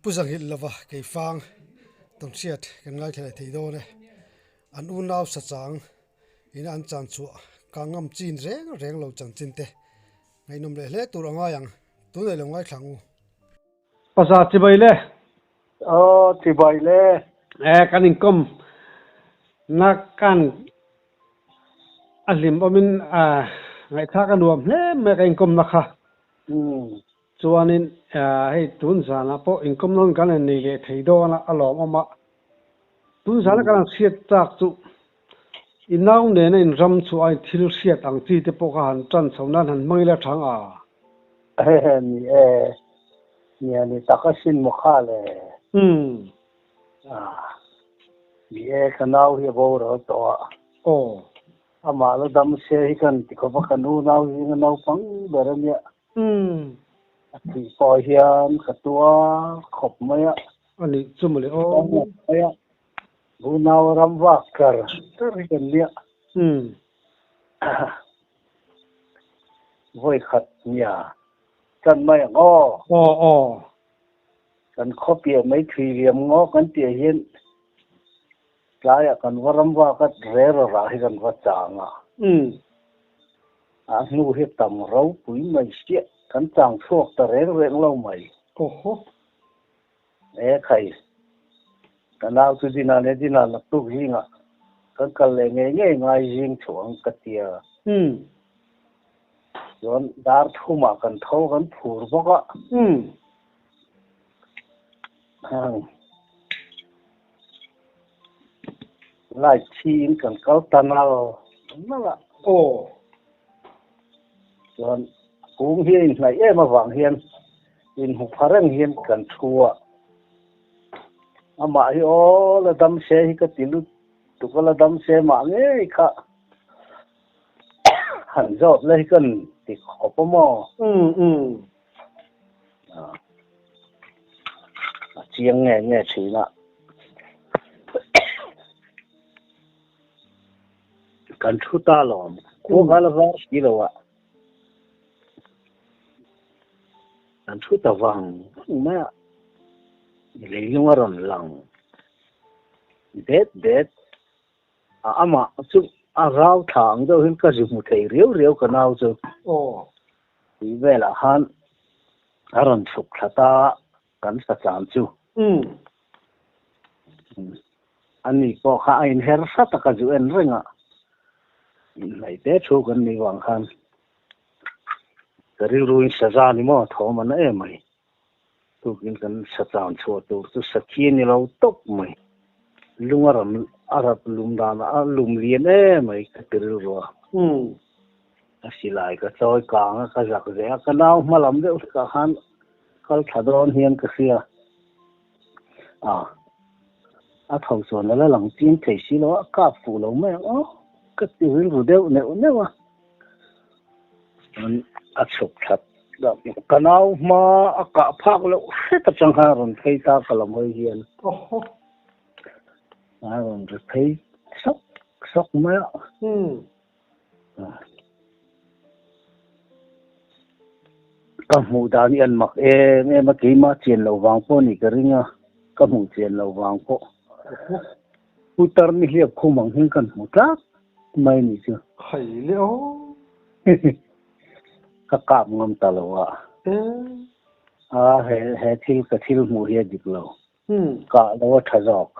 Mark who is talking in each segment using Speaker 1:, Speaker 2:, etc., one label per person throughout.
Speaker 1: Pu Zanghilh lova Keifang tawnhriat kan ngaithla leh thei dawn e. An unau sachang ina an chan chhuah kang ngam chin reng reng lo chanchin te ngaihnawm leh hle tur a ngai ang. Tunei lo ngaithla ang u. Pasa chibai le.
Speaker 2: Aw chibai le.
Speaker 1: E kan inkawm na kan a hlim awmin ngaihthlak a nuam hle mai ka inkawm na kha. Chuanin hei tun zanah pawh inkawm nawn kan han nei leh thei dawn a, a lawmawm a. Tun zana kan han hriat chak chu i nau nena in ram chu a thil hriat ang chi te pawh kha han tan chho nan han hmang ila thang a.
Speaker 2: Ni e, nia ni tak asin maw kha le. Ni e, ka nau hi a boral tawh a.
Speaker 1: Aw.
Speaker 2: Amah la dam se hi kan ti khawp a, ka nu nau zinga naupang ber a nia. A tih pawh hian ka tuar khawp mai a.
Speaker 1: A nih chu mawle aw.
Speaker 2: Khawp mai a. Unau ram vak kar kar hi kan nia. Vawi khat nia chan mai ang aw.
Speaker 1: Aw aw.
Speaker 2: Kan khaw piah mai thui liam ngaw kan tih ah hian tlaiah kan va ram vak a rel rah hi kan va chang a. A hnu hi tam ropui mai chiah kan chang chhuak ta reng reng lo mai.
Speaker 1: Awhaw.
Speaker 2: E khai, ka nau chu dinah leh dinah naktuk zingah kan kal leh ngei ngei ngai zing chhuah ang ka ti a. Chuan dar thumah kan tho kan phur bawk a. Light thi in kan kal ta nal nal a.
Speaker 1: Aw.
Speaker 2: Chuan kung hi a inhnaih em avang hian inhmu pha reng hian kan thu a. Amah hi aw la dam se hi ka ti lut tuk a, la dam se mah ngei kha han zawt la hi kan ti khawp a maw? A chiang nge nge thin a. Kan thu ta lawm. Khua kha la var si lo a. Kan thu ta vang vang mai a. Leilung a rawn lang det det a amah chu a rau thla ang deuh hian ka zi hmu thei riau riau ka nau chu.
Speaker 1: Aw.
Speaker 2: Tui velah khan a rawn chhuk thla ta kan sachang chu. Ani pawh kha a inher hrat a ka zu en reng a, inhnaih te thu kan nih vang khan ka rilru in saza ni maw thawm a na em mai. Tukin kan sachang chhuah tur chu sakhi a ni lo tawp mai. Lung a ram a rap lum danah a lum lian em mai ka ti rilru a. Ka silai ka chawi kang a, ka zak ve a, ka nau hma lam deuh hlekah khan kal thla dawn hian ka hria a, a tho chuan a la lang chiang thei si lo a, a kap fuh lo mai ang aw, ka ti rilru deuh neuh neuh a, chuan a chhuk thla ka nau hma a kah phak loh hret atang khan a rawn phei ta ka lam hawi hian a rawn ri phei sawk sawk mai a. Ka hmuh dan hi an mak em em a, keimah chian loh vang pawh a nih ka ring a, ka hmuh chian loh vang pawh. Putar ni hliap khum ang hian kan hmu tlak mai a nih chu.
Speaker 1: Khai le aw.
Speaker 2: Ka kap ngam ta lo a. A he he thil ka thil hmuh hi a dik lo. Kah lo a tha zawk.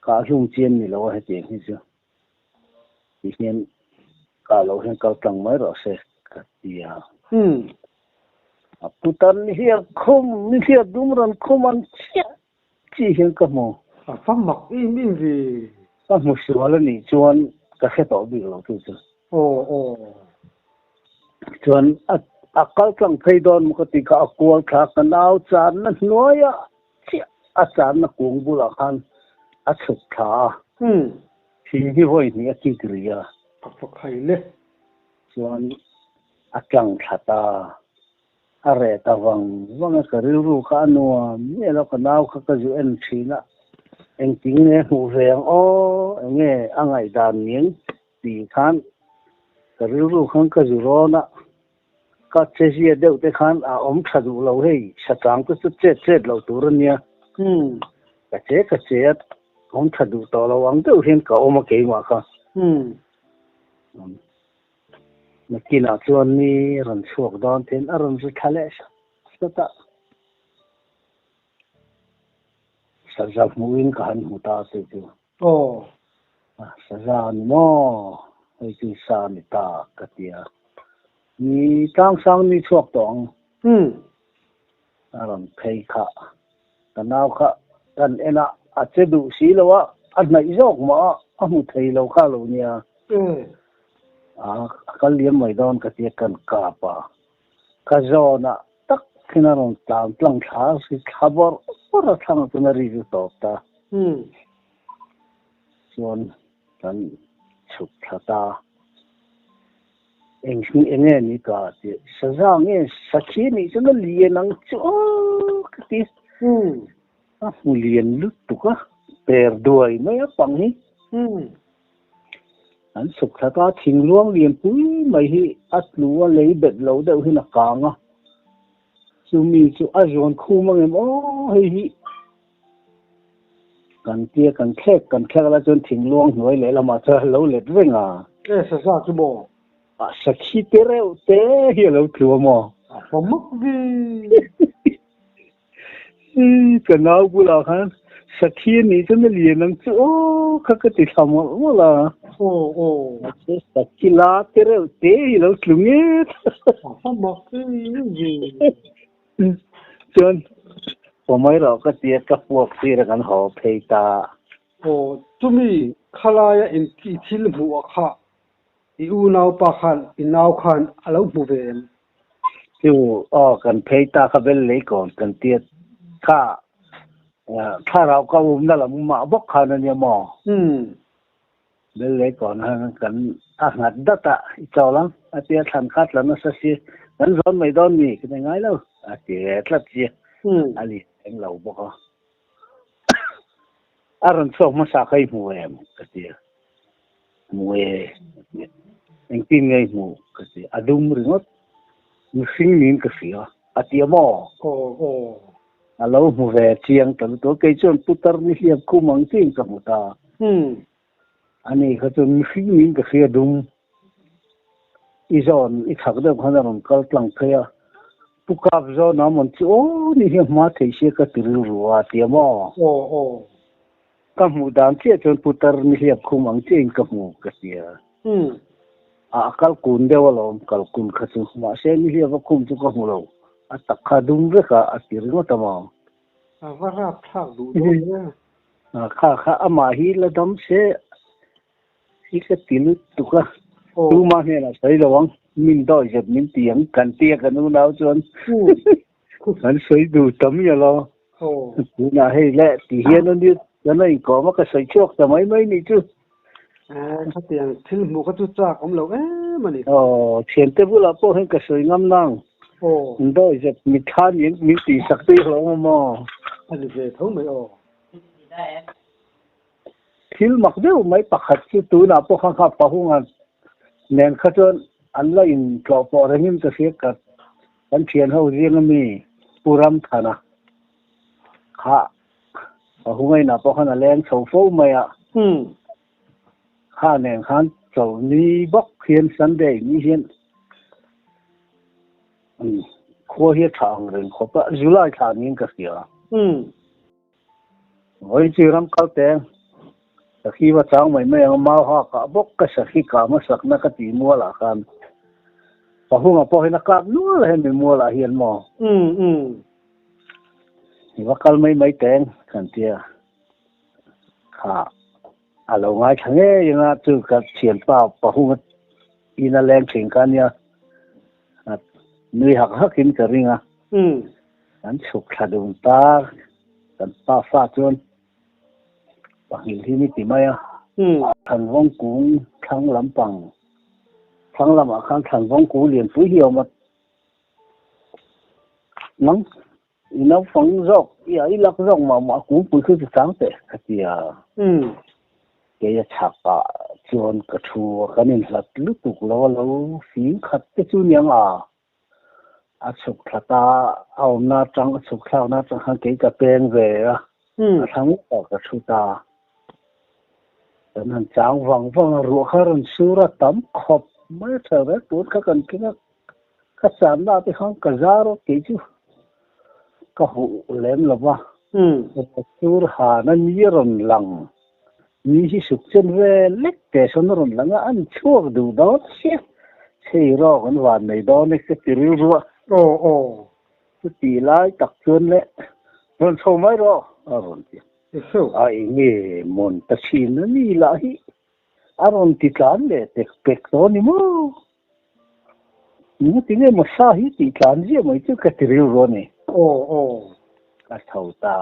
Speaker 2: Kah hlum chian ni lo a hetiang hi chu. Ti hian kah loh hian kal tlang mai rawh se ka ti a. A putar ni hi a khum, ni hi a dum rawn khum ang chiah chi hian ka hmu.
Speaker 1: A fa mak im im ve.
Speaker 2: Ka hmu sual a nih chuan ka hre tawh bik lo chu chu.
Speaker 1: Aw aw.
Speaker 2: Chuan a a kal tlang phei dawn maw ka ti kha a kual thla ka nau channa hnuaiah chiah a channa kung bulah khan a chhuk thla a. Thing hi vawi hnih a kik ri a.
Speaker 1: A fa khai le.
Speaker 2: Chuan a tlang thla ta. A reh ta vang vang a, ka rilru kha a nuam miah lo, ka nau kha ka zu en thin a, engtin nge hmuh ve ang aw, enge a ngaihdan ning tih khan ka rilru khan ka zu rawn a. Ka chezia deuh te khan a awm tha duh lo hei, sachang te chu chet chet loh tur a nia. Ka che ka che a, awm tha duh tawh lo ang deuh hian ka awm a keimah kha. Nakinah chuan ni rawn chhuak dawn ten a rawn ri thla leh sat sat a. Saza hmuhin ka han hmu ta chu chu.
Speaker 1: Aw.
Speaker 2: Saza a ni maw? Hei chu sa a ni ta ka ti a. Ni tlangsang ni chhuak tawh ang.
Speaker 1: Umm.
Speaker 2: A rawn phei kha. Ka nau kha kan en a, a che duh si lo a, a hnaih zawk mah a, a hmu thei lo kha lo nia.
Speaker 1: Umm.
Speaker 2: A kal liam mai dawn ka ti a, kan kap a. Ka zawn ah tak khin a rawn tlan tlang thla a si thla bawrh bawrh a thlang ah chuan a ri chu tawp ta. Chuan kan chhuk thla ta. Eng eng nge ni ka ti saza nge sakhi nih chuan a lian ang chu aw ka ti. A hmu lian lutuk a per duai mai a pang hi. An chhuk thla ta, thingluang lianpui mai hi a tlu a, lei bet lo deuh hian a kang a, chumi chu a zuan khum ang em aw hei hi kan tia kan thlek kan thlek lai chuan thingluang hnuai leh lamah chuan a lo let reng a.
Speaker 1: E saza chu maw?
Speaker 2: A sakhi te reuh te hi a lo tlu a maw?
Speaker 1: A fa mak ve.
Speaker 2: Ka nau bulah khan sakhi a nih chuan a lian ang chu aw kha ka ti thla mawlh mawlh a.
Speaker 1: Aw aw.
Speaker 2: Mahse sakhi la te reuh te hi lo tlu nget.
Speaker 1: A fa mak ve.
Speaker 2: Chuan haw mai rawh ka tia ka puak sir a kan haw phei ta.
Speaker 1: Aw chumi khalaia in i thil hmuh ah kha i unaupa khan i nau khan a lo hmu ve em?
Speaker 2: Chu aw kan phei ta kha bel lei kawn kan tia kha thlarau ka umna lam mah bawk khan a nia maw? Bel lei kawn han kan a nghat dat a i chawl ang a tia thlan kha tla nasa si kan zawn mai dawn ni ka ti ngai lo a ti ve tlat si a li eng lo bawk a a rawn chhuak hmasa kha i hmu em ka ti a. Hmu e, a ti a. Engtin nge i hmuh? ka ti a. A dum ringawt. Mihring niin ka hria, a ti a maw?
Speaker 1: Aw, aw.
Speaker 2: A lo hmu ve chiang ta lutuk a. Kei chuan putar ni hliam khum ang chiin ka hmu ta. Ani kha chuan mihring niin ka hria dum. I zawn i chhak deuh khan a rawn kal tlang phei a. Pu Kap zawn a mawn chu aw ni hi a hma thei sia ka ti rilru a, a ti a maw?
Speaker 1: Aw, aw.
Speaker 2: Ka hmuh dan chiah chuan putar ni hliap khum ang chiahin ka hmu ka ti a. A kal kun deuh alawm, kal kun kha chu. Mahse ni hliap a khum chu ka hmu lo. A tak kha dum vek a, a ti ringawt a maw.
Speaker 1: A va rap thlak duh dawn e.
Speaker 2: A kha kha amah hi la dam se hi ka ti lutuk a. Tuma hnenah sawi lo ang, min dawi zet min ti ang kan ti a kan unau chuan. Kan sawi duh ta mial a. Tunah hei le ti hian a nia kan a inkawm a ka sawi chhuak ta mai mai nih chu.
Speaker 1: Khatiang thil hmuh kha chu chak awm lo em a ni.
Speaker 2: Aw, thiante bulah pawh hian ka sawi ngam nang. Indawi zet mitthla niin min tihsak te hi hlawm a maw?
Speaker 1: A ni ve tho mai aw.
Speaker 2: Thil mak deuh mai pakhat chu tunah pawh kha kha pahunga nen kha chuan an la intlawh pawh rengin ka hria ka kan thian ho zing ami Pu Ramthana kha pahunga inah pawh khan a leng chho fo mai a. Kha nen khan chawlhni bawk hian Sunday ni hian khua hi a tha ang reng khawp a, July thla niin ka hria. Vawi chi ram kal teng, sakhi va chang mai mai ang mau ha kah bawk ka sakhi kah hmasakna ka tih mualah khan pahunga pawh hian a kap nual a hemi mualah hian maw i va kal mai mai teng kan tia kha a lo ngaithla ngei anga chu ka thianpa pahunga ina leng thin kha nia nui hak hakin ka ring a. Kan chhuk thla dun ta, kan pa fa chuan pahnih hi ni ti mai a. Thlanvawng kung thlang lampang, thlang lamah khan thlanvawng kung lianpui hi a awm a. Nang i naupang zawk, i a i lak zawk mah mah kungpui khi chu chang teh ka ti a. Kei a chhak ah chuan ka thu a, kan inhlat lutuk lo a lo fing khat te chu niang a. A chhuk thla ta, a awmna atang, a chhuk thlakna atang khan kei ka peng ve a, a thlang ngawtah ka thu ta. Kan han chang vang vang a, ruah kha a rawn sur a, tam khawp mai a tha reng tun kha kan keng a, ka channa ah te khan ka zar a, kei chu ka huh lem lo va, ruah sur han a ni a rawn lang, ni hi suk chen ve lek te sawn a rawn lang a, an chhuak duh dawn sia, chei rawk an van nei dawn e ka ti rilru a.
Speaker 1: Aw aw.
Speaker 2: Chutih lai tak chuan le rawn chho mai rawh a rawn ti a. A enge mawn ta thin a ni lah hi a rawn ti tlan leh pek pek tawh a ni maw? Engati nge maw sa hi tih tlan ziah mai chu ka ti rilru a ni.
Speaker 1: Aw aw.
Speaker 2: Ka tho ta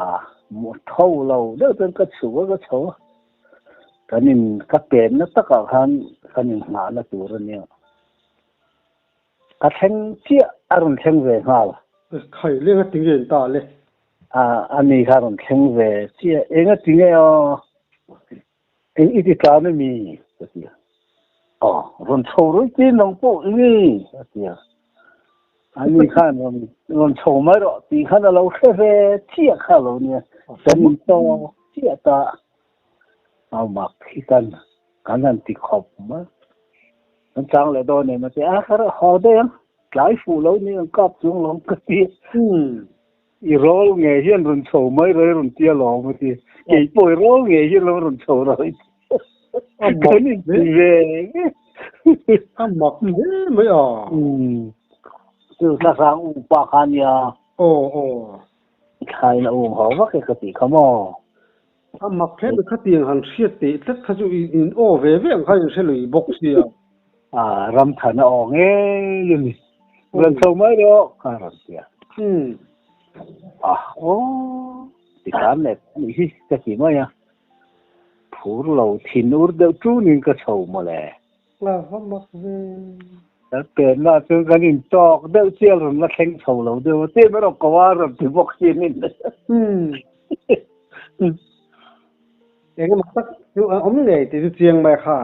Speaker 2: tho lo deuh chuan ka chhuk a ka chho a. Kan in ka penna takah khan kan inghahna tur a nia. Ka thleng chiah a rawn thleng ve nghal.
Speaker 1: Khai leng a tinge in ta le.
Speaker 2: A ani kha a rawn thleng ve chiah. Eng a tinge aw? Eng i ti tlan a mi? Ka ti a. Aw, rawn chho rawih chi nang pawh i ni a ti a. Ani khan rawn rawn chho mai rawh tih khan a lo hre ve chiah kha a lo nia. Kan in tawk chiah ta. A mak hi kan kan han ti khawp mai. Kan chang leh dawn em a ti a, ka haw daih ang, tlai fuh lo ni ang kap chung lawm ka ti a. I rawl nge hian rawn chho mai rawh i rawn ti alawm a ti. Kei pawh i rawl nge hian lo rawn chho rawh i ti. Kan inti ve nge.
Speaker 1: A mak hle mai a.
Speaker 2: Chu thla hrang upa kha nia.
Speaker 1: Aw aw.
Speaker 2: Thlain a um ho vak e ka tih kha maw?
Speaker 1: A mak hle mai khatiang han hriat teh tlat kha chu in aw ve ve ang kha in hre lui bawk sia.
Speaker 2: A ram than a aw ngei a ni. Rawn chho mai rawh ka rawn ti a. A aw ti khan leh a nih hi ka ti mai a. Phur lo thin ur deuh tunin ka chho mawle.
Speaker 1: La va mak ve.
Speaker 2: Kan penna chu kan in tawk deuh chial rawn la thleng chho lo deuh a, tlem erawh ko a rawn ti bawk hian in.
Speaker 1: Engemaw tak chu a awm ngei tih chu chiang mai kha.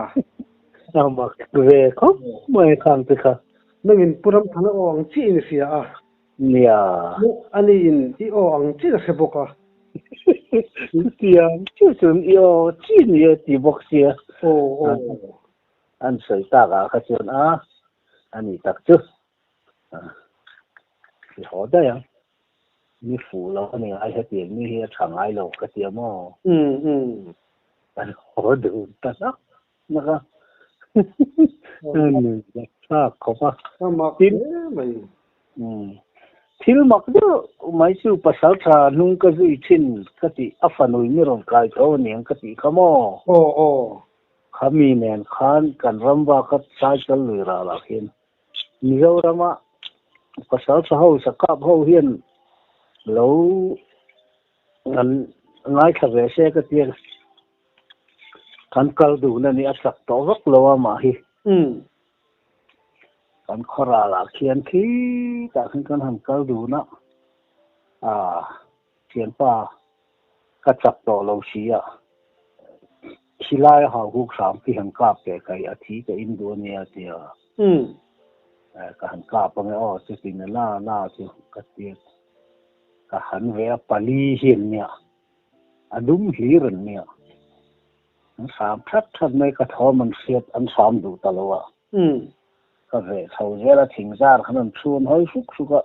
Speaker 2: A mak ve khawp mai khang te kha.
Speaker 1: Nangin Pu Ramthana aw ang chiah in hria a.
Speaker 2: Nia.
Speaker 1: Ani in i aw ang chiah a hre bawk a.
Speaker 2: Chutiang chiah chuan i aw chiah ni e ti bawk sia.
Speaker 1: Aw aw.
Speaker 2: An sawi tak ah kha chuan a a ni tak chu. I haw daih ang. Mi fuh lo a ni ngai hetiang mi hi a tha ngai lo ka ti a maw? Kan haw dun ta hnak hnak a. Nui la thlak khawp a.
Speaker 1: A mak hle mai.
Speaker 2: Thil mak deuh mai chu pasal tha hnung ka zui thin ka tih a fanui mi rawn kai tho a niang ka tih kha maw?
Speaker 1: Aw aw.
Speaker 2: Khami nen khan kan ram baka cycle lui ral ah khian Mizorama pasal tha ho sakap ho hian lo an ngaithla ve se ka tia kan kal dun a ni a chak tawh vak lo a mah hi. Kan khaw ral ah khian khitah khan kan han kal dun a, ah thianpa ka chak tawh lo si a, khilai a hau huk hram khi han kap teh kai a thi ka in duh a nia tia ka han kap ange aw chutin a la la chu ka tia ka han ve a pali hi an nia a dum hlir an nia an hram that that mai ka thawm an hriat an hram duh ta lo a ka veh chho zel a thingzar khan an thu an hawi hruk hruk a.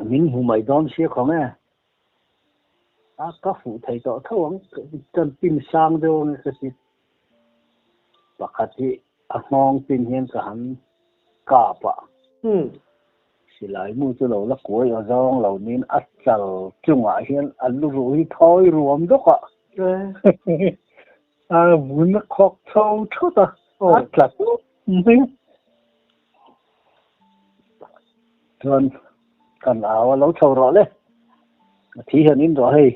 Speaker 2: Min hmu mai dawn sia khawng e. A ka fuh thei tawh tho ang kan pin sang deuh ange ka ti. Pakhat hi a nghawng pin hian ka han kap a. Silai mu chu lo la kuai aw zawng lo niin a chal chungah hian a lu ruh hi thawi ruam dawk a. A vun a khawk chho thut a, a tla tawp mai. Chuan kan au a lo chho rawh le, a thi hian in rawh hei,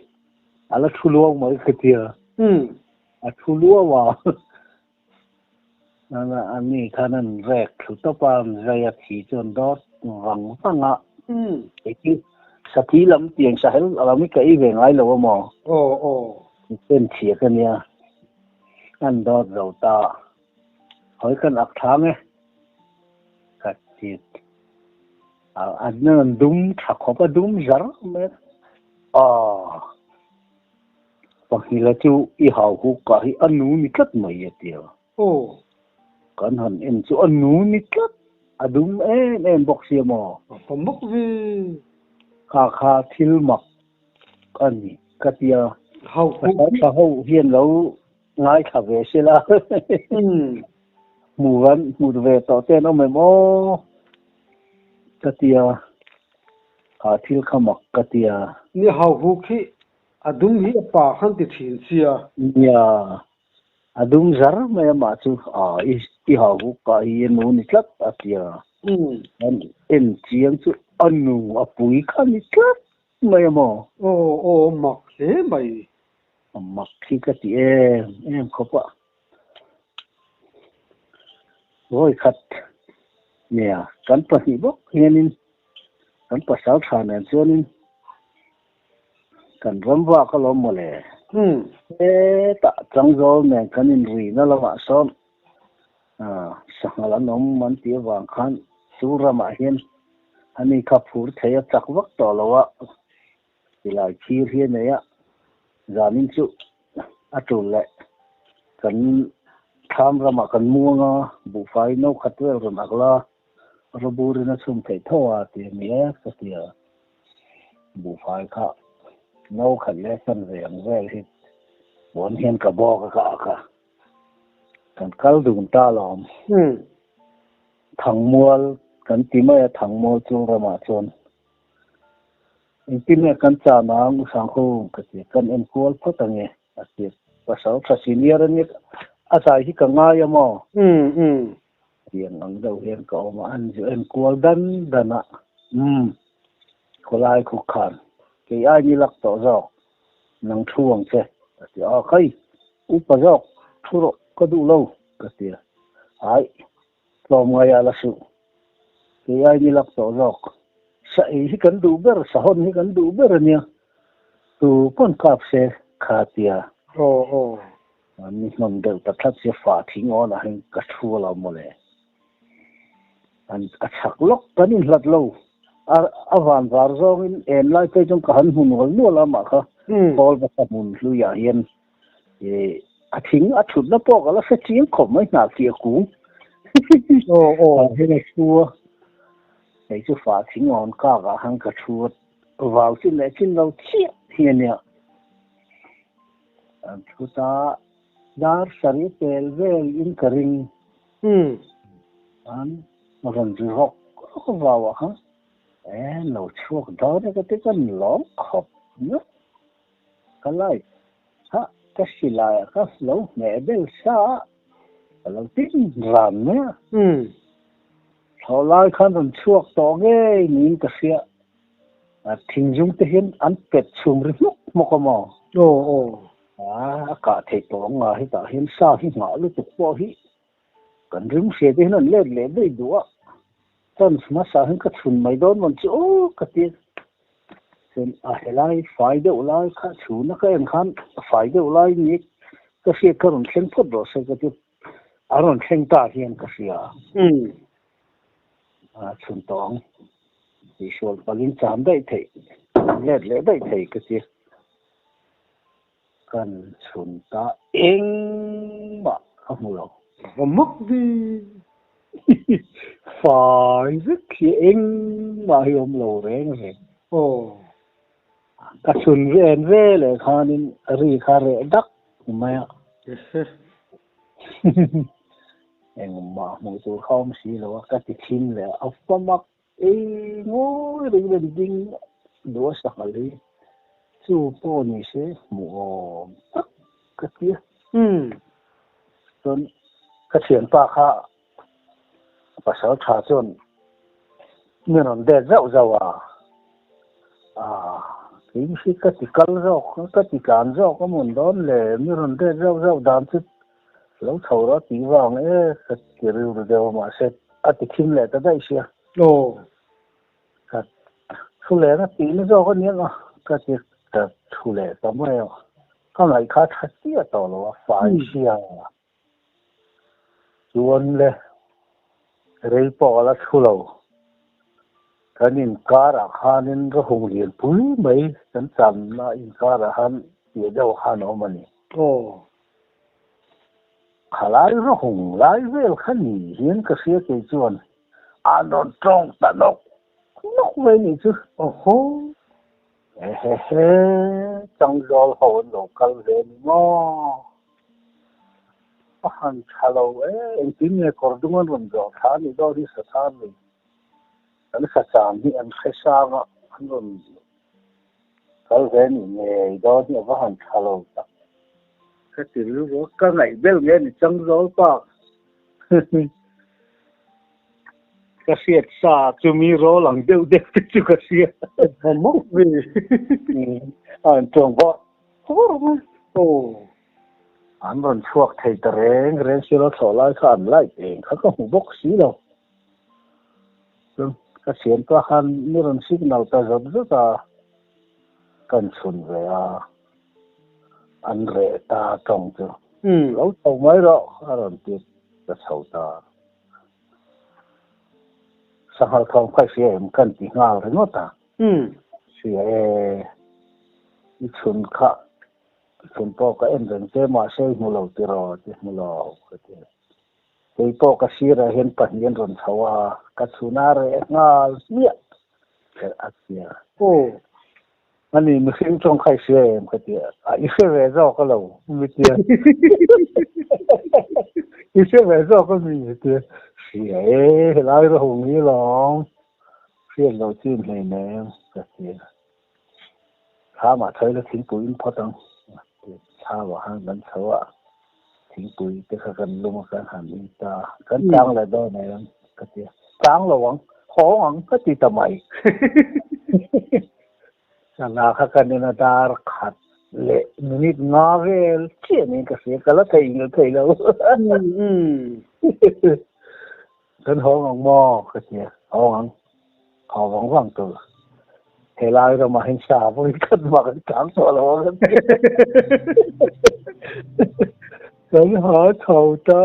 Speaker 2: a la thu luau mai ka tia, a thu luau a, a ni khan an rek thlu tawp a, an zai a thi chuan dawt vang vang a, kei sathi lam tiang sahel lam hi ka ei ve ngai lo a maw?
Speaker 1: Aw aw.
Speaker 2: Pen chhia ka nia, an dawt zo ta, hawi kan ak thlang e, ka ti. An an dum tha khawp a dum zar mai a. Aw Panghila chu i hau huk kah hi a nu ni tlat mai a ti a.
Speaker 1: Aw.
Speaker 2: Kan han en chu a nu ni tlat a dum em em bawk sia maw.
Speaker 1: A fa mak ve.
Speaker 2: Kha kha thil mak a ni ka ti a.
Speaker 1: Hau huk
Speaker 2: hi. Tha ho hian lo ngaithla ve sela. Hmu van hmu ve tawh te an awm em aw ka ti a. Kha thil kha mak ka ti a.
Speaker 1: Ni hau huk hi a dum hi a pa khan ti thin sia.
Speaker 2: Nia A dum zar mai amah chu a i i hau huk kah hi a nu ni tlat a ti a. An en chiang chu a nu a pui kha ni tlat mai a maw?
Speaker 1: Aw aw mak hle mai.
Speaker 2: A mak hi ka ti em em khawp a. Vawi khat nia kan pahnih bawk hianin kan pasal tha nen chuanin Kan ram vak alawm mawle. Hetah Changzawl nen kan inrina lamah sawn sanghal an awm an tih avang khan chu ramah hian ani kha phur thei a chak vak tawh lo a, tilai thir hi a nei a, zanin chu a tul leh kan thlam ramah kan muang a, buhfai no khat vel rawn ak la, Roburin a chhum theih tho a ti a ni e ka ti a, buhfai kha no khat leh chan ve ang vel hi puan hian ka bawk a ka ak a, kan kal dun ta alawm. Thangmual kan ti mai a, Thangmual chu ramah chuan engtin nge kan chan ang u Sangho ka ti a, kan enkual phawt ange a ti a, pasal tha senior a nia a zai hi ka ngai a maw? Tiang ang deuh hian ka awm a, an zu en kual dan dan a, umm, khawlai khuk khan kei ai ni lak tawh zawk, nang thu ang che, a ti a, khai, upa zawk, thu rawh, ka duh lo, ka ti a, aih, tlawm ngai a la suh, kei ai ni lak tawh zawk, sa ei hi kan duh ber, sa hawn hi kan duh ber a nia, tu pawn kap se kha tia.
Speaker 1: Aw aw.
Speaker 2: An ni hnawm deuh ta tlat sia fa thing awn ah hian ka thu a lo mawle. An a chak lawk kan inhlat lo. A a van var zawngin en lai phei chuan ka han hmu nual nual a mah kha kawl va ka hmun hlui ah hian ih a thing a thutna pawh ka la hre chiang khawp mai hnah tih a kung.
Speaker 1: Aw aw.
Speaker 2: Tah hian a thu a, kei chu fa thing awn kak ah khan ka thu a, vau chin leh chin lo chiah hi a nia. An thu ta dar sarih pel vel in ka ring. An rawn ri rawk rawk vau ah khan e lo chhuak dawn e ka ti ka lawm khawp mai. Ka light kha ka silai ah ka lo hmeh bel sa a, ka lo tin ran mai a. Thlawh lai khan rawn chhuak tawh ngei niin ka hria. Thinzung te hian an pet chhum ri hmawk hmawk a maw?
Speaker 1: Aw aw.
Speaker 2: A kah theih tawh ang a, hetah hian sa hi nghah lutuk pawh hi kan rim hria te hian an let leh daih duh a, chance hmasa hian ka chhun mai dawn mawn chu aw ka ti a, chuan a helai fai deuh lai kha chhuna ka en khan fai deuh lai ni ka hriat kha rawn thleng phawt rawh se ka ti a rawn thleng ta hian ka hria. A chhun tawh ang. Tihsual palin cham daih theih, let leh daih thei ka ti. Kan chhun ta engmah ka hmu lo.
Speaker 1: Va mak ve.
Speaker 2: Fai vek hi engmah hi awm lo reng reng.
Speaker 1: Aw.
Speaker 2: Ka chhun ven ve leh khanin ri kha reh dak mai a. Engmah hmuh tur kha awm si lo a, ka ti thin leh a, a fa mak ei ngawi reng reng ding duh a sanghal hi chu pawh ni se hmuh awm tak ka ti a. Chuan ka thianpa kha pasal tha chuan min rawn det zauh zauh a, ah kei hi ka ti kal zawk ka ti tlan zawk a mawn dawn le mi rawn det zauh zauh dan chu Lo chho rawh a tih vang e ka ti rilru deuh a mahse a ti thim leh ta daih sia.
Speaker 1: Aw.
Speaker 2: Ka thu leh na tih na zawk a nia nga ka ti ka thu leh ta mai a. Ka ngaih kha tha chiah tawh lo a fai sia. Chuan le rei pawh a la thu lo. Kan inkarah khanin rawhung lianpui mai kan channa inkarah khan piah deuh khan a awm a ni.
Speaker 1: Aw.
Speaker 2: Khalai rawhung lai vel kha ni hian ka hria kei chuan an rawn tawng ta nawk nawk mai nih chu.
Speaker 1: Awhaw.
Speaker 2: Ehehe, Changzawl ho an lo kal ve ni maw? A han tha lo e, engtin nge kawr dung an rawn zawh thla a nih dawn hi Sasar lui. Kan sachang hi an hre sang a, an rawn kal ve nih ngei dawn hi a va han tha lo tak. Ka ti rilru a, ka ngaih bel nge ni Changzawl pa. Ka hriat sa chumi rawl ang deuh deuh te chu ka hria.
Speaker 1: Va mawk ve.
Speaker 2: A an chuang vawr vawr mai.
Speaker 1: Aw.
Speaker 2: An rawn chhuak thei ta reng reng silo thlawh lai kha an light eng kha ka hmu bawk si lo. Chuan ka thian pa khan mi rawn signal ta zawt zawt a, kan chhun ve a, an reh ta tawng chu. Lo chho mai rawh a rawn ti ka chho ta. Sanghal thawm kha i hria em kan ti nghal ringawt a. Hria e, i chhun kha chhun pawh ka en reng che mahse i hmu lo tiraw ti hmu lo ka ti. Kei pawh ka sirah hian pahnih an rawn chho a, ka chhun a reh nghal hmiah kher a tia.
Speaker 1: Aw.
Speaker 2: Ani mihring tawng kha i hria em ka ti a, i hre ve zawk a lo mi tia. I hre ve zawk a mi tia. Hria e, helai rawh ngi lawm. Hriat loh chin hleinem ka ti a. Thlamah thawi la thingpui in phawt ang thlamah khan kan chho a thingpui te kha kan lum a kan han in ta kan tlang leh dawn em ka ti a tlang lo ang hawng ang ka ti ta mai sangha kha kan en a dar khat leh minute nga vel chiah niin ka hria ka la thei ngil thei lo Kan hawng ang maw? ka ti a, hawng ang, haw vang vang tur. Helai ramah hian sa vawi khat mah kan tlang tawh lo ang kan ti. Kan haw chho ta,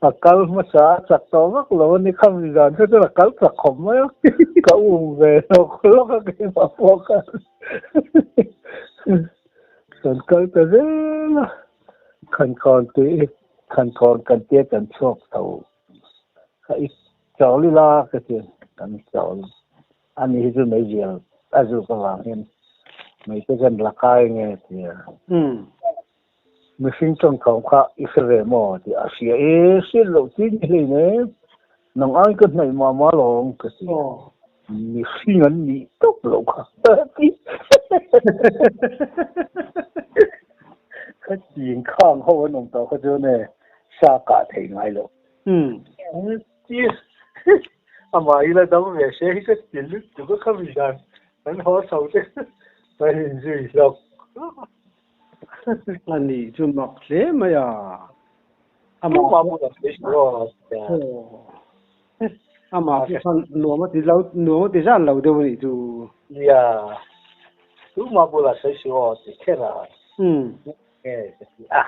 Speaker 2: a kal hmasa a chak tawh vak lo a ni khami zan kha chuan a kal chak khawp mai a, ka um ve hlawk hlawk a keimah pawh khan kan kal ta zel a, Khankawn tih Khankawn kan tia kan chhuak tho. Ka i chawl ila ka ti kan chawl ani hi chu meizial a zuk avang hian mei te kan la kai nge tia mihring tawngthawm kha i hre ve maw ti a hria e hriat loh chi ni hlei ne nang ai ka hnaih mah mah lawng ka ti mihring an nih tawp loh kha ti ka ching khang ho an awm tawh kha chuan e sa kah theih ngai loh. Amah ila dam ve se hi ka ti lutuk a khami dan kan haw chho te kan inzui hlawk hlawk a.
Speaker 1: A nih chu mak hle mai a.
Speaker 2: Amah bulah
Speaker 1: Amah chu khan nuam a ti lo nuam a ti zan lo deuh a nih chu.
Speaker 2: Nia, tumah bulah sawi suh aw ti kher a. Nge ka ti a.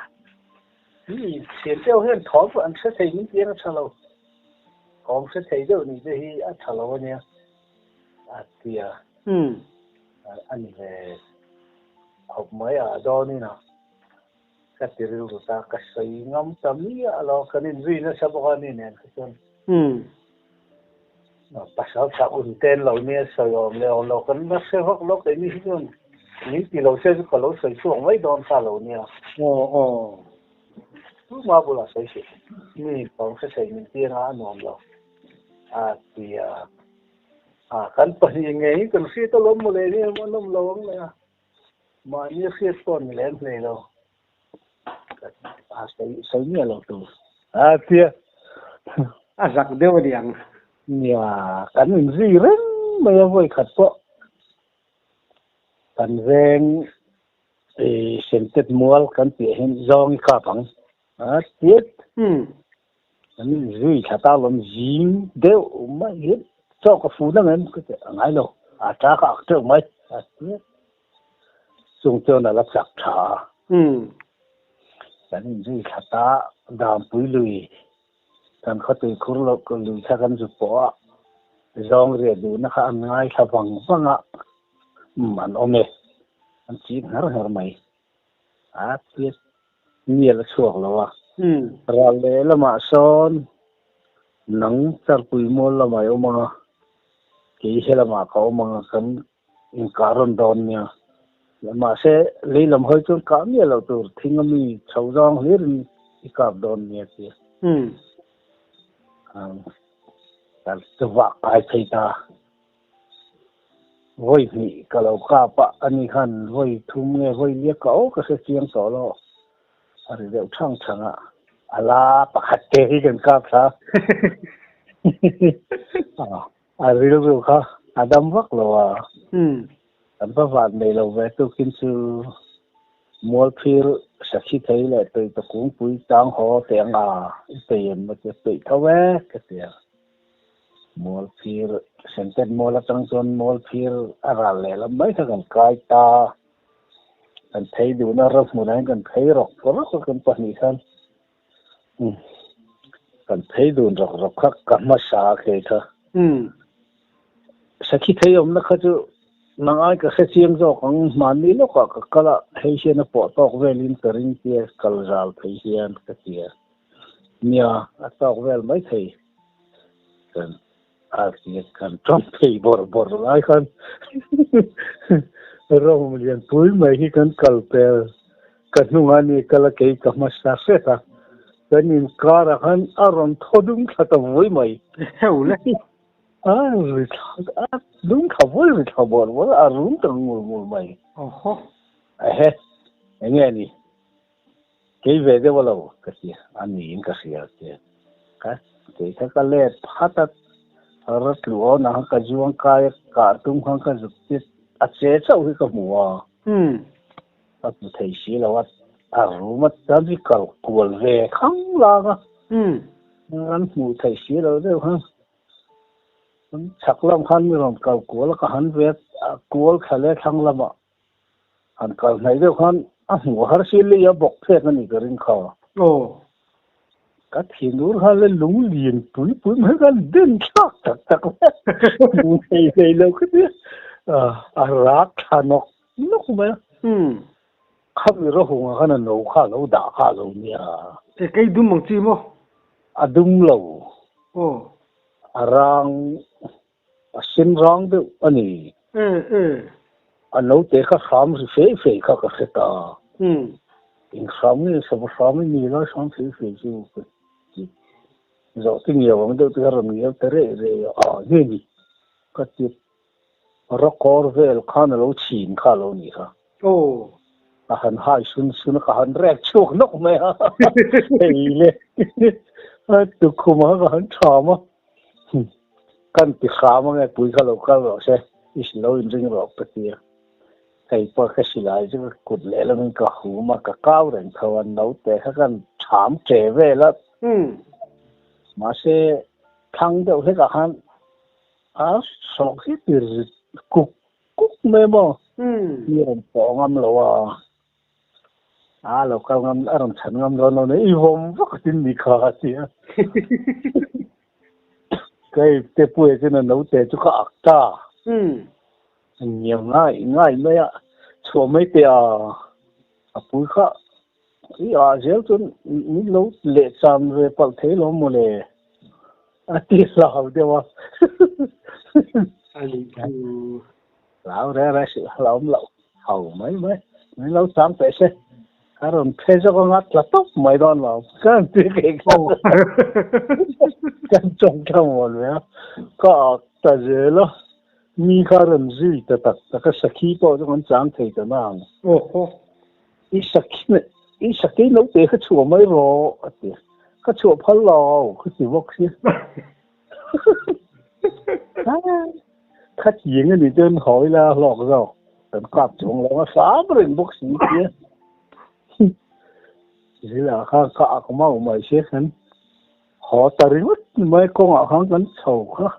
Speaker 2: Mi thian deuh hian thawm an hre thei min ti ang a tha lo. Thawm hre thei deuh nih te hi a tha lo a nia a ti a. A ni ve khawp mai a dawnin a. Ka ti rilru ta, ka sawi ngam ta miah lo, kan inzui nasa bawk a ni nen kha chuan pasal chak un ten lo nia sawi awm leh awm lo kan la hre vak lo keini hi chuan min ti lo se chu ka lo sawi chhuak mai dawn kha lo nia.
Speaker 1: Aw aw.
Speaker 2: Tuma bulah sawi suh, mi pawng hre thei min ti anga a nuam lo a ti a, a kan pahnih ngei kan hriat alawm mawle hi a nawm lo ang leh a. Mahni hriat pawh ni lem hlei lo. A sawi sawi miah lo tur. A tia.
Speaker 1: A zak deuh a ni ang.
Speaker 2: Nia, kan inzui reng mai a vawi khat pawh. Kan veng i sentet mual kan piah hian zawng i kap ang. A tia. Kan inzui thla ta lawm zing deuh mai hian chaw ka fun ang em ka ti a ngai lo a ta ka ak teuh mai a ti a chung chuan a la chak tha a kan inzui thla ta Dampui lui kan khawtui khur loh ka lui kha kan zu pawh a. Zawng riah duhna kha an ngaithla vang vang a, umm an awm e, an chik ngher ngher mai. A tia mial a chhuak lo a. Ral leh lamah sawn nang Charpui mual lamah i awm ang a, kei he lamah ka awm ang a, kan inkah rawn dawn nia. Mahse, lei lam hawi chuan kah miah loh tur thing a mi chho zawng hlirin i kap dawn nia tia. Kan chuvah kai thei ta. Vawi hnih ka lo kap a, ani khan vawi thum nge vawi liak ka aw ka hre chiang tawh lo. A ri deuh thang thang a, a la pakhat te hi kan kap thla. A rilru kha a dam vak lo a. Kan va van nei lo ve tukin chu Mualphir sakhi thei leh tuita kungpui tang haw teh ang a, i peih em maw tia peih tho e ka ti a. Mualphir Sentet mual atang chuan Mualphir a ral lehlam mai kha kan kai ta. Kan phei duhna ram hmunah hian kan phei rawk rawk a kan pahnih khan kan phei dun rawk rawk kha ka hmasa a khei kha. Sakhi thei awmna kha chu nang ai ka hre chiang zawk ang hmanni lawkah ka kal a, hei hian a pawh tawk velin ka ring tia kal zal thei hian ka ti a. Nia, a tawk vel mai thei. Kan a ti kan tawng thei bawrh bawrh lai khan rawng lianpui mai hi kan kal pel ka hnungah ni kal a kei ka hmasa hret a, kan inkarah khan a rawn thaw dum thla ta vui mai.
Speaker 1: Heu le.
Speaker 2: A ri thla a dum thla vui ri thla bawrh bawrh a, a rum ta ngur ngur mai.
Speaker 1: Awhaw.
Speaker 2: Ehe, enge a ni? Kei ve deuh a lo ka ti a niin ka hria che. Ka kei kha ka let phat a, ra tlu awn ang ka zuang kai a, kah tum khan ka zuk tit a che chauh hi ka hmu a. Ka hmu thei si lo a, a rum a chuan hi kal kual ve khang lang a. An hmuh theih si lo deuh khan. Chhak lam khan mi rawn kal kual a, ka han ve a, kual thla leh thlang lamah han kal hnaih deuh khan a hmuh har si lei a bawk phek a nih ka ring kha.
Speaker 1: Aw.
Speaker 2: Ka thinur kha le lung lian pui pui mai khan den thlak tak tak mai a, hmu thei thei lo ka tia, a rak thla nawk nawk mai a. Khami rawhunga khan a no kha a lo dah kha a lo nia.
Speaker 1: E kei dum ang chi maw?
Speaker 2: A dum lo.
Speaker 1: Aw.
Speaker 2: A rang, a sen rang deuh a ni.
Speaker 1: E e.
Speaker 2: A naute kha hram ri fei fei kha ka hre ta. Eng hram nge sava hram i ni lai hram fei fei chu ka ti. Zawh te ngiau ang deuh te kha rawn ngiau ta reh reh a, ah nge ni ka ti. Rawkawr vel khan a lo chhin kha a lo ni kha.
Speaker 1: Aw.
Speaker 2: Ka han hai sun sun a, ka han rek chhuak nawk mai a. Hei le tukhum a ka han tham a. Kan ti hram ange pui kha lo kal rawh se, i si lo inring rawh ka ti a. Hei pawh ka silai chu ka kut lehlamin ka hum a, ka kau reng tho a, naute kha kan tham che vel a. Mahse thlang deuh hlekah khan a sawk hi ti rit kuk kuk mai maw? Mi rawn pawh ngam lo a, a lo kal ngam, a rawn chhan ngam dawn lo nia, i vawm vak a tin ni kha a ti a. Ka ipte puia chuan a naute chu ka ak ta. Ngiau ngai ngai mai a, chhuah mai teh a, a pui kha i ah zel chuan min lo leh cham ve palh thei lo maw le? A ti hlau deuh a.
Speaker 1: A nih chu.
Speaker 2: Hlau reng reng si, hlauhawm loh ho mai mai. Min lo chang teh se. Ka rawn phe zawk anga tla tawp mai dawn lo. Ka rawn ti kei kha. Kan chawng thla mual ve a. Ka ak ta zel a. Mi kha rawn zui ta tak tak a. Sakhi pawh chu kan chang thei ta na ang. I sakhi i sakei lo te kha chhuah mai rawh a ti. Ka chhuah phal lo ka ti bawk si. Kha ching a nih chuan hawi la hlawk zawk kan kap chuang lo a hram reng bawk si tia. Zila kha ka ak mau mai sia khan haw ta ringawt mai kawngah khan kan chho kha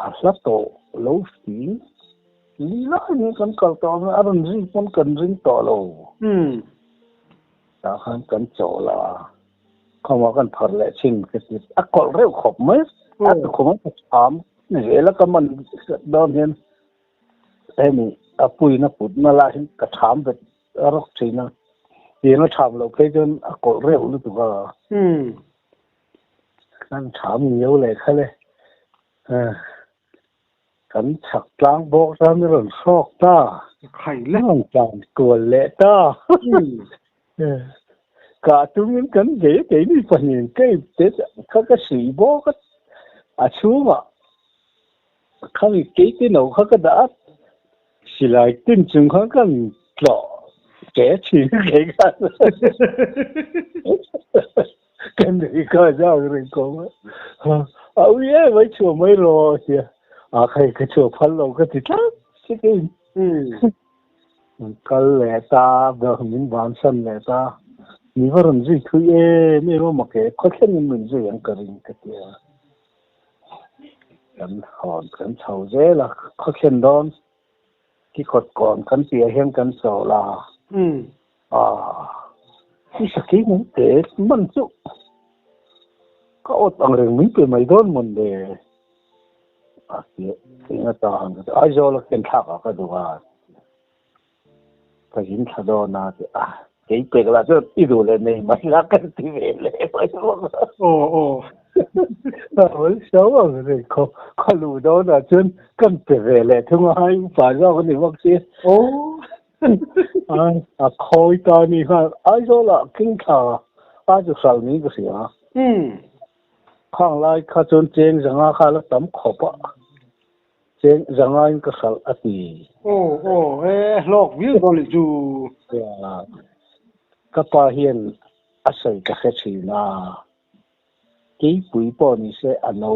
Speaker 2: a hla tawh lo si. Ni laiin kan kal tawh ang a, a rawn ring pawn kan ring tawh lo. Tah khan kan chawl a, khawmah kan phar leh thin ka ti. A kawlh reuh khawp mai, a tukhum a ka cham. Zela ka man dawn hian hemi a puina putna lah hi ka tham vet rawk thin a, tiang a tham loh phei chuan a kawlh reuh lutuk a. Kan tham ngiau leh kha le. Kan chhak tlang bawk chuan i rawn hrawk ta.
Speaker 1: Khaile.
Speaker 2: Rawn tlan kual leh ta. Kah tumin kan bei a keini pahnihin ka ipte kha ka suih bawk a, a chhungah khami keite no kha ka dah a, silai tin chung khan kan tlawh ke thin kei khan ka nui kha zak reng kawng a, a ui em ai chhuah mai rawh a tia, a khai ka chhuah phal lo ka ti tlat chick in. Kal leh ta, min bansan leh ta. Mi va rawn zui thui em em a mak e, khaw thlengin min zui ang ka ring ka ti a. Kan hawn kan chho zel a, khaw thlen dawn ki kawt kawn kan piah hian kan chawl a. Aaa, i sakhi min pe man chu ka awt ang reng min pe mai dawn mawn le. A ti eng ata han ka ti Aizawl a ken thlak ah ka duh a ka zin thla dawn a ti a kei pek lah chuan i duh leh nei mai la ka ti ve leh mai bawk a.
Speaker 1: Aw aw.
Speaker 2: A rawn so ang reng khaw khaw luh dawn ah chuan kan pe ve leh thung a hai upa zawk a ni bawk si.
Speaker 1: Aw.
Speaker 2: A khawi ta ni khan Aizawl ah king thla a chu hral niin ka hria.
Speaker 1: Umm.
Speaker 2: Khang lai kha chuan cheng zanga kha la tam khawp a, cheng zangain ka hralh a ti.
Speaker 1: Aw aw e hlawk viau dawn leh chu.
Speaker 2: Ka pa hian a sawi ka hre thin a, keipui pawh ni se a no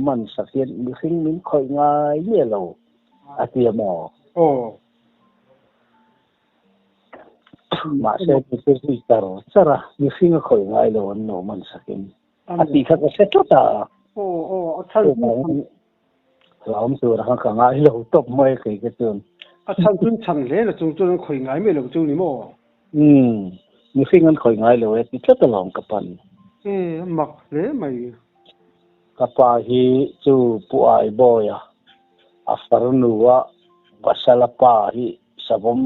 Speaker 2: man sak hian mihring min khawih ngai nge lo a ti a maw?
Speaker 1: Aw.
Speaker 2: Mahse mi chu zui char char a, mihring a khawih ngai lo an lo man sakin a tih kha ka hre tlat a.
Speaker 1: Aw aw a chhan chu
Speaker 2: Hlauhawm tur kha ka ngai lo tawp mai kei ka chuan.
Speaker 1: A chhan chu chhan hle na chung chuan an khawih ngai mai lo chu ni maw?
Speaker 2: Umm, mihring an khawih ngai lo e ti tlat alawm ka pan.
Speaker 1: E, a mak hle mai.
Speaker 2: Ka pa hi chu Pu Aibawia a farnu a pasal a pa hi Savawm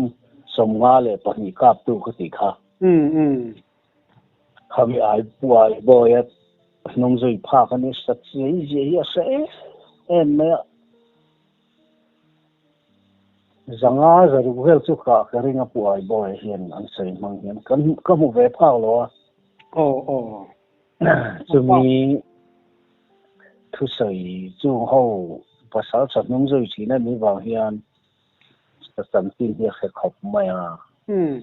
Speaker 2: 52 kaptu ka tih kha. Khami ai buai bawi a hnung zui phak a ni sat zia zia hi a hre em em mai a. 500 600 vel chu kah ka ring a buai bawi hian an sawi hmang hian kan ka hmu ve phak lo a.
Speaker 1: Aw aw.
Speaker 2: Chumi thusawi chung ho pasal tha hnung zui thin a nih vang hian Ka chanchin hi a hre khawp mai a.
Speaker 1: Umm.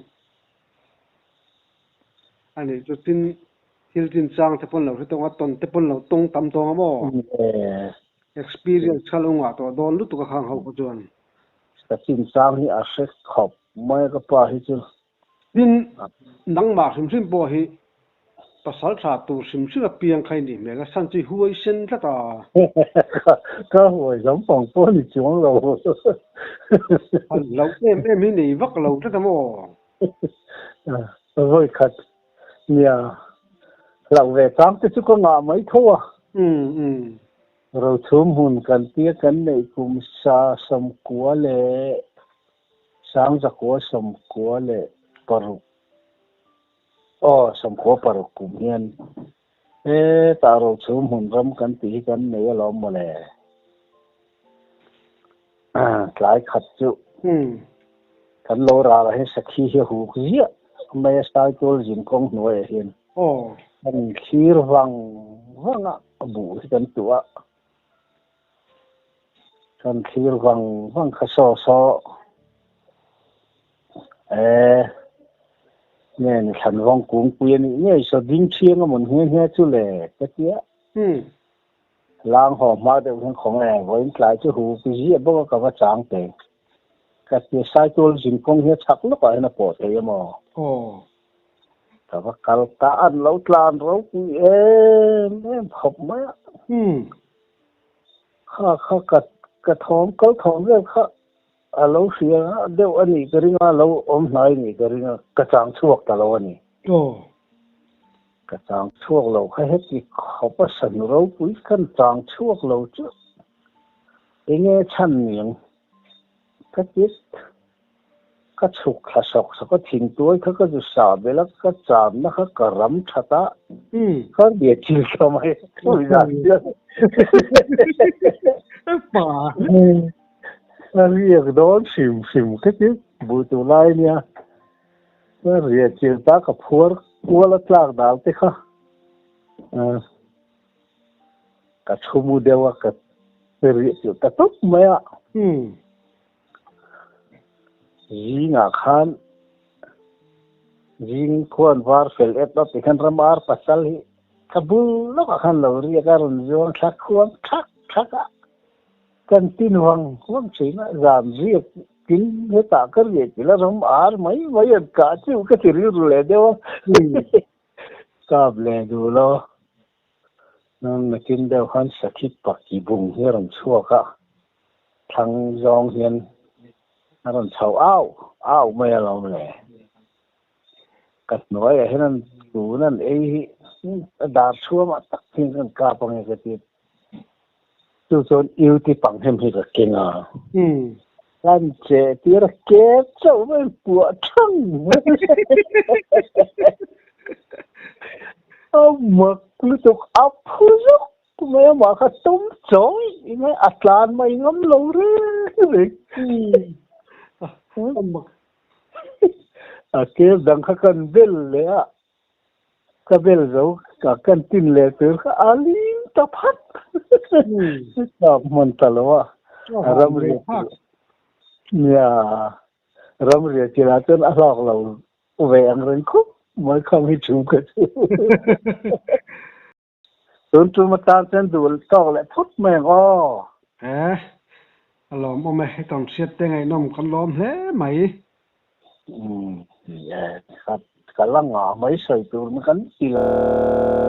Speaker 1: A nih chu tin thil chin chang te pawn lo hre tawng a, tawn te pawn lo tawng tam tawng a maw? Experience kha lo ngah tawh dawn lutuk a khang ho kha chuan.
Speaker 2: Ka chin chang hi a hre khawp mai a ka pa hi chu.
Speaker 1: Tin, nangmah hrim hrim pawh hi pasal tha tur hrim hrim a piang kha i nih hmel a, san chu i huai sen tlat a.
Speaker 2: Ka huai zam pang pawh ni chuang lo.
Speaker 1: Han hlauh em em hi nei vak lo tlat a maw?
Speaker 2: Vawi khat nia hlauh ve chang te chu ka ngah mai tho a. Rochhum hun kan tia kan neih kum sa 98 leh 1996, aw 96 kum hian hetah rochhum hmun ram kan tih hi kan nei alawm mawle. Tlai khat chu kan lo ral ah hian sakhi hi a huk ziah mai a Saitual zin kawng hnuaiah hian kan thlir vang vang a buh hi kan tuah a. Kan thlir vang vang kha saw saw e nge ni thlan vawng kungpui a nih ngei saw ding thiang a mawn nghe nghe chu le ka tia. Lang haw hma deuh hian khaw nge vawiin tlai chu hu pi ziah bawk a ka va chang te ka tia Saitual zinkawng hi a chhak lawkah hian a pawh thei a maw? Ka va kal ta an lo tlan ropui em em khawp mai a. Kha kha ka ka thawm kal thawm vel kha a lo hria deuh a nih ka ring a, lo awm hnai a nih ka ring a, ka chang chhuak ta lo a ni. Ka chang chhuak lo kha heti khawp a sanu ropui khan chang chhuak lo chu. Enge chhan niang ka ti ka chhuk thla sawk sawk a thingtuai kha ka zu sah belh a ka chamna kha ka ram that a ka bia thil tha mai ka zan chian
Speaker 1: pa
Speaker 2: ka riak dawn hrim hrim ka ti bu tur lai nia ka riah chilh ta ka phuar kual a tlak dal te kha Ka thu mu deuh a, ka riah chilh ta tawp mai a. Zingah khan zing khuan var fel ep ap ti khan ram ar pasal hi ka bul lawkah khan lo riak a, rawn zuang thla khuang thak thak a. Kan tin vang vang thin a, zan riak tin hetah ka riah chilh a, ram ar mai mai an kah chu ka ti rilru leh deuh a. Kap leh duh lo. Nang nakin deuh khan sakhi paki bung hi a rawn chhuak a, thlang zawng hian a rawn chho au au mai alawm le. Ka hnuaiah hian an tun an ei hi a dar chhuamah tak hian kan kap ange ka ti. Chu chuan UT pang hem hi ka keng a. Kan cheh tir a ke chauh mai puah thang mai. A mak lutuk a phu zuk mai a mah kha tum chawi mai a tlan mai ngam lo reng reng.
Speaker 1: A mak.
Speaker 2: A kel dang kha kan bel leh a. Ka bel zo ka kan tin leh tur kha a lim ta phat tap hman ta lo a ram riah nia ram riah chila chuan a hlawk lo ve ang reng khawp mai kham hi thu ka chu tun tum atan chuan duh tawk leh phut mai ang aw.
Speaker 1: Eh, a lawmawm e, hetiang hriat te ngaihnawm kan lawm hle mai.
Speaker 2: Umm, ka la ngah mai sawi tur na kan ti lo.